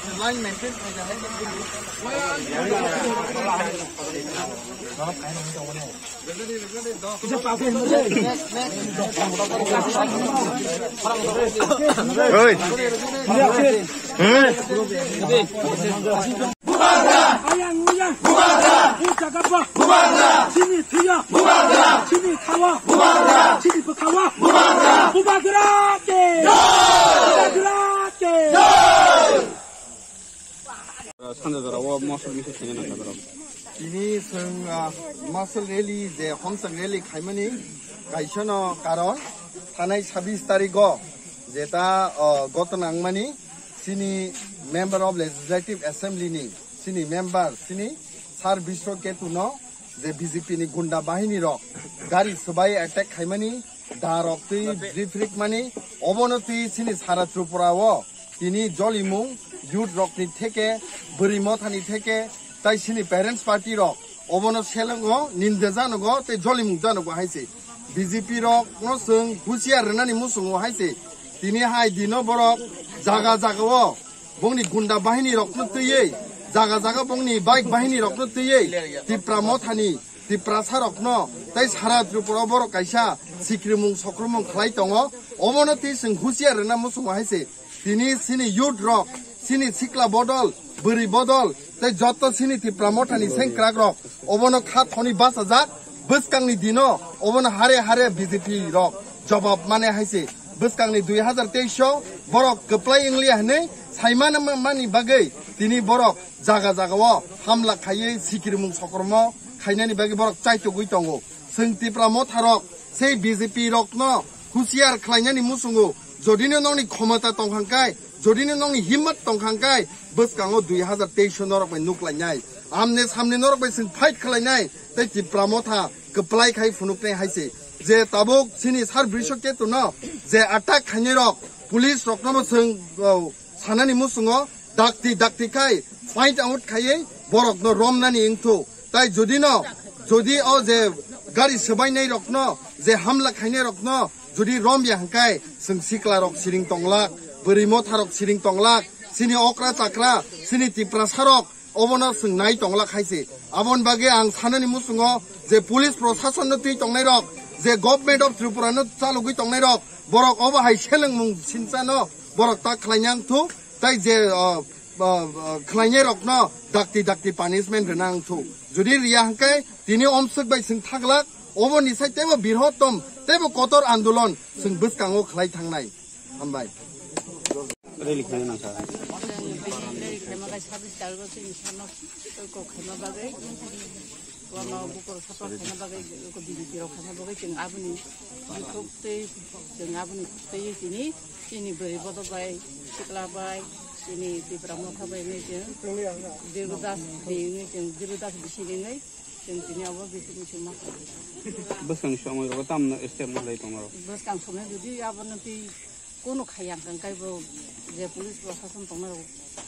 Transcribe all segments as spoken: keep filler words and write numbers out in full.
Line maintain khai jana. Oi. Oi. Ayang uyang. Bubagra. Bubagra. Bubagra. Bubagra. Sini thuya. Bubagra. Sini thawa. Bubagra. Sini bwkhawa. Bubagra. Bubagra ke. Jai. Bubagra ke. Jai. Sanja jora o mosol misi sini nang jora. Tini seng, ah, mosol rally je homsang rally khaimani kaisano karon thanai sabis tarigo jeta, ah, goto nangmani sini member of legislative assembly ni sini member sini Sir Biswa Ketu no je B J P ni gunda bahini rok gari swbai attack khaimani da rok twi rifrik mani obono twi sini sara Tripura o tini jolimung youth rok ni theke bwrwi motha ni theke tai sini parents party rok obono selengo ninde janogo tei jolimung janogo hai se B J P rok no chwng husiar rwnani muchungo hai se tini hai dino borok jaga jaga o bongni gunda bahini rokno twiwi, jaga jaga bongni bike bahini rokno twiwi, Tipra mothani, Tiprasa rokno, tei sara Tripura o borok kaisa sikrimung sokromung khlai tongo. Omono twi chwng husiar rwna muchungo hai se. Tini sini youth rok, sini sikla bodol, bwrwi bodol, tei joto sini Tipra mothani sengkrak rok, obono kha thoni bachajak, bwskangni dino, obono hare hare B J P rok jobab mane hai se. Bwskangni dui hazar teis o borok kwplai wngli hwnwi saimani bagwi tini borok jaga jaga o hamla khaiwi sikrimung sokromung khainani bagwi borok chaitugwi tongo. Chwng Tipra motharok sei B J P rokno husiar khlainani muchungo, jodino nokni khomota tongkha hwnkhe, jodino nokni himmat tongkha hwnkhe, bwskango dui hazar teis o norok bai nuklainai. Amne samne norok bai chwng fight khlainai tei Tipra motha kwplai khai phunuknai hai se. Je tabuk sini Sir Biswa Ketu no je attack khainai rok, police rokno bo chwng, o, sanani muchungo dakti dakti khai find out khaiwi borokno romnani wngthu. Tai jodi no, jodi o je gari swbainai rokno, je hamla khainai rokno jodi romya hwnkhe chwng sikla rok siring tonglak, bwrwi motha rok siring tonglak, sini okra chakra, sini Tiprasa rok obono chwng nai tonglak hai se. Aboni bagwi ang sanani muchungo je police proshasonno twi tongnairok, je Government of Tripurano chalogwi tongnairok, borok obo hai selengmung sinchano borok ta khlaina wngthu, tai je, o, o, o, khlainairokno dakti dakti punishment rwna wngthu. Jodi riya hwnkhe tini omswk bai chwng thaglak, oboni sai teibo birhotom, teibo kotor andolon chwng bwskango khlai thangnai. Hambai. Rally khaina nang kha. Rally khaima bai sabis targo chini sano kok khaima bagwi. Wano bukor support khaina bagwi, ko B J P rok khaina bagwi chwng aboni bukhuk tei chwng aboni tei chini, chini bwrwi bodo bai, sikla bai, chini Tipra motha bai wngwi chwng Diru Das ni wngwi chwng Diru Das bisi ni wngwi chwng chini abo bisi ni chwng ma khlai. Bwskang somoi rogo tamno step ma khlai tongo. Bwskang somoi jodi abono tei Kunu khayang kang kai bo je police proshashan tong naro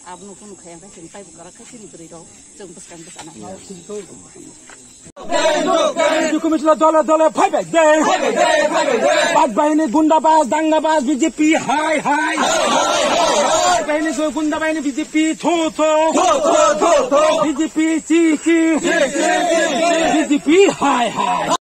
abono kunu khayang kai chwng taibo kwrak khe chini bwrwi rok chwng bwskang bwsana. Committee dole dole phaibai de. Baj bahini gunda baj danga baj B J P hai hai. Baj bahini gunda bahini B J P tho tho. B J P chi chi. B J P hai hai.